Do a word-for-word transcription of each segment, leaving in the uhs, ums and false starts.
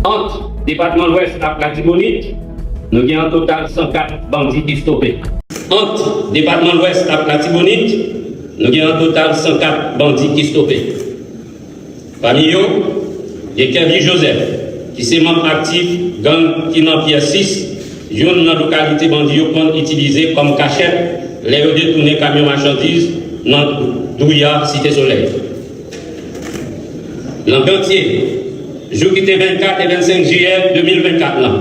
Ant depatman Lwès ak Latibonit, nou gen an total san kat bandi ki stope. Ant depatman Lwès ak Latibonit, nou gen an total san kat bandi ki stope. Pami yo, gen Kervy Joseph, ki se manm aktif gang ki nan Pyè sis, youn nan lokalite bandi yo konn itilize kòm kachèt lè yo detounen kamyon machandiz nan Douya, Site Solèy. Nan Gantye, jou ki te vennkat e vennsenk jiyè de mil vennkat lan,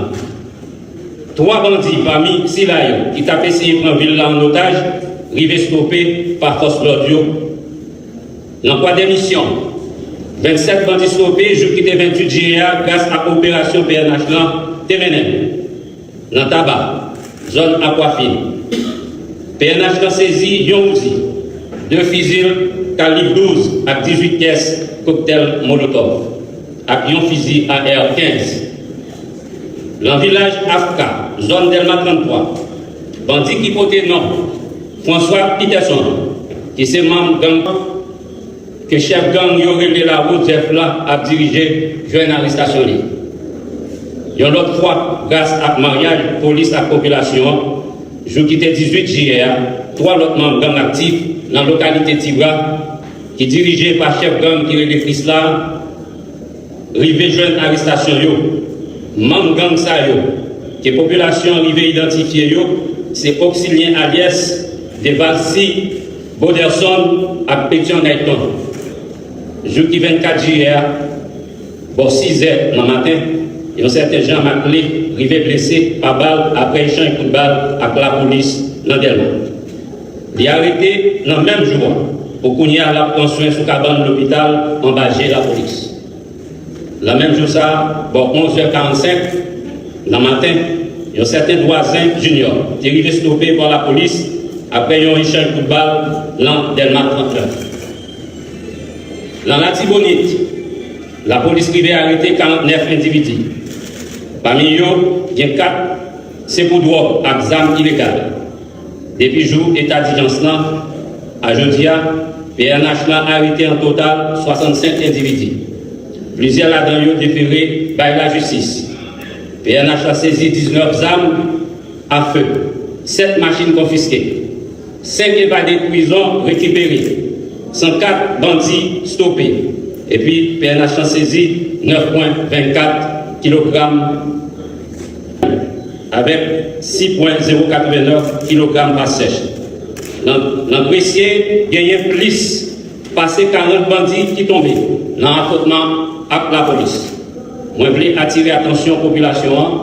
twa bandi pami sila yo ki t ap eseye pran vil la an otaj rive stope pa fòs lòd yo. Nan Kwadèmisyon, vennsèt bandi stope jou ki te venntuit jiyè a gras ak operasyon P N H lan te mennen nan Taba, zòn Aquafine. P N H lan sezi yon Uzi, de fizi kalib douz ak dizuit pyès koktèl molotòv, ak yon fizi A R kenz. Nan vilaj Afka, zòn Dèlma tranntwa, bandi ki pote non François Peterson, ki se manm gang ke chèf gang yo rele Lawo Jeff la ap dirije, jwenn arestasyon li. Yon lòt fwa, gras ak maryaj polis ak popilasyon an, jou ki te dizuit jiyè a, twa lòt manm gang aktif nan lokalite Tibra, ki dirije pa chèf gang ki rele Krisla, rive jwenn arestasyon yo. Manm gang sa yo, ke popilasyon an rive idantifye yo, se Oxilien Aliès, Devalcy Boderson ak Petion Nayton. Jou ki vennkat jiyè a, bò sizè nan maten, yon sèten Jean Maclé rive blese pa bal apre echanj kout bal ak lapolis nan Dèlma. Li arete nan menm jou a, pou kounye a l ap pran swen sou kabann lopital anba je lapolis. Nan menm jou sa a, bò onz è karannsenk nan maten, yon sèten Dwazen Junior te rive stope pa lapolis apre yon echanj kout bal nan Dèlma tranntennen. Nan Latibonit, lapolis rive arete karantnèf endividi. Pami yo, gen kat se pou dwòg ak zam ilegal. Depi jou eta dijans lan a jodi a, P N H lan arete an total swasannsenk endividi. Plizyè ladan yo defere bay lajistis. P N H la sezi diznèf zam afe, sèt machin konfiske, senk evade prizon rekipere, san kat bandi stope, epi P N H lan sezi nèf pwen vennkat kilogram avèk sis pwen zewo katrevennnèf kilogram pa sèch. Nan, nan Gresye, genyen plis pase karant bandi ki tonbe nan afwontman ak lapolis. Mwen vle atire atansyon popilasyon an,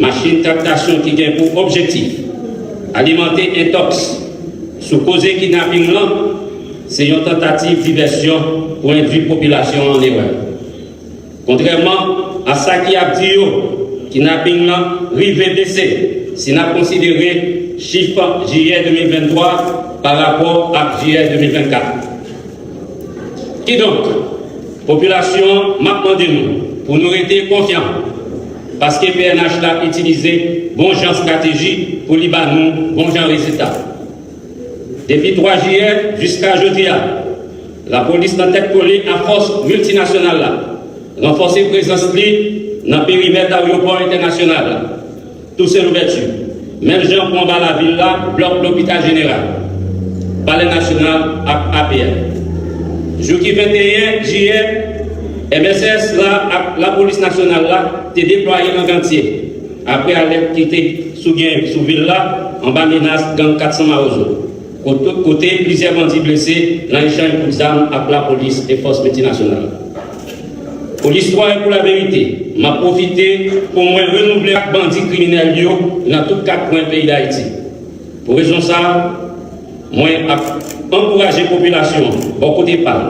machin traktasyon ki gen pou objektif alimante entòks sou koze kidnaping lan, se yon tantativ divèsyon pou endwi popilasyon an an erè. Kontrèman a sa ki ap di yo, kidnaping lan rive bese si n ap konsidere chif jiyè de mil venntwa pa rapò ak jiyè de mil vennkat. Kidonk, popilasyon an, m ap mande nou pou nou rete konfyan, paske P N H la itilize bon jan estrateji pou li ba nou bon jan rezilta. Depi twa jiyè jiska jodi a, lapolis nan tèt kole a fòs miltinasyonal la ranfòse prezans li nan perimèt ayewopò entènasyonal la, Toussaint Louverture, menm jan pou anba lavil la, blòk lopital jeneral, Palè Nasyonal ak A P N. Jou ki venteyen jiyè, M S S la ak lapolis nasyonal la te deplwaye nan Gantye, apre alèt ki te sou gen sou vil la anba menas gang kat san Mawozo, kote, kote plizyè bandi blese nan echanj kout zam ak lapolis e fòs miltinasyonal. Pou listwa e pou laverite, m ap pwofite pou mwen renouvle ak bandi kriminèl yo nan tout kat kwen peyi Dayiti. Pou rezon sa a, mwen ap ankouraje popilasyon an, bò kote pa l,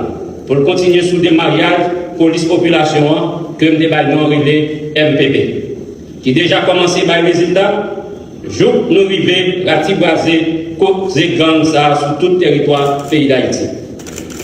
pou l kontinye sou demaryaj polis popilasyon an ke m te bay non rele M P P, ki deja kòmanse bay rezilta, jouk nou rive ratibraze koze gang sa a sou tout teritwa peyi Dayiti.